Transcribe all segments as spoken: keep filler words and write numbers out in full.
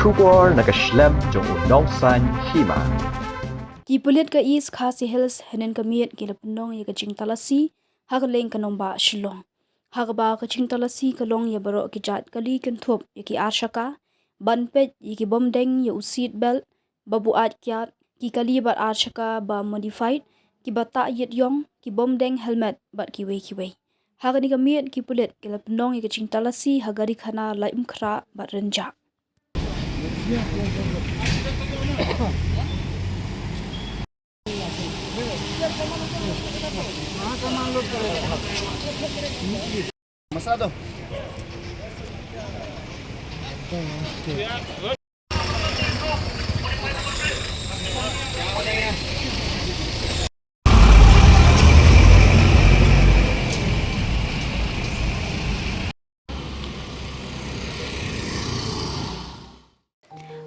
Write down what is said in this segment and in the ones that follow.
Khubor na ka shlem jong u nongsaiñ hima. Ki pulit ka East Khasi Hills hynnin ka miet ki la pynlong ïa ka jingtalasi ha ka lieng ka nongbah Shillong. Ha kaba ka jingtalasi ka long ïa baroh ki jait kali kynthup ïa ki ar shaka, ban peit ïa ki bym deng ïa u seat belt, ba buaid kiad, ki kali bad ar shaka ba modified, ki ba tah ïit ïong, ki bym deng helmet bad kiwei kiwei. Ha kane ka miet ki pulit ki la pynlong ïa ka jingtalasi ha Garikhana Laitumkhrah bad Rynjah.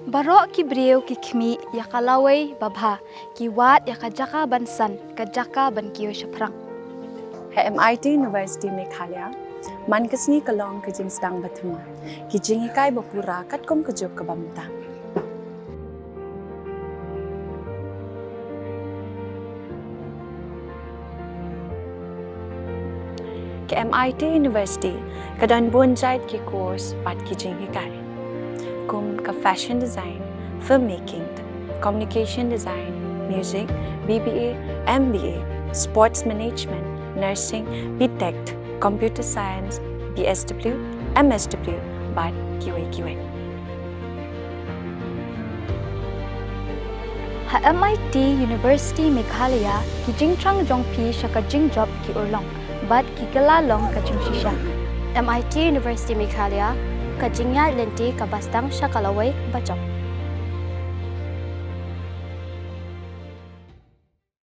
Baroh ki briew ki khmih ïa ka lawei babha, ki wad ïa ka jaka ban san, ka jaka ban kiew shaphrang. Ha M I T University Meghalaya, man ka sngi ka long ka jingsdang ba thymmai, ki jinghikai ba pura katkum ka juk kaba mynta. Ka M I T University ka don bun jait ki course bad ki jinghikai, kum ka fashion design, filmmaking, communication design, music, B B A, M B A, sports management, nursing, B Tech, computer science, B S W, M S W, bad kiwei kiwei. Ha M I T University Meghalaya, ki jingthrang jong phi sha ka jingjop ki urlong bad ki kylla long ka jingshisha. M I T University Meghalaya, ka jingïaid lynti kaba sdang sha ka lawei bajop.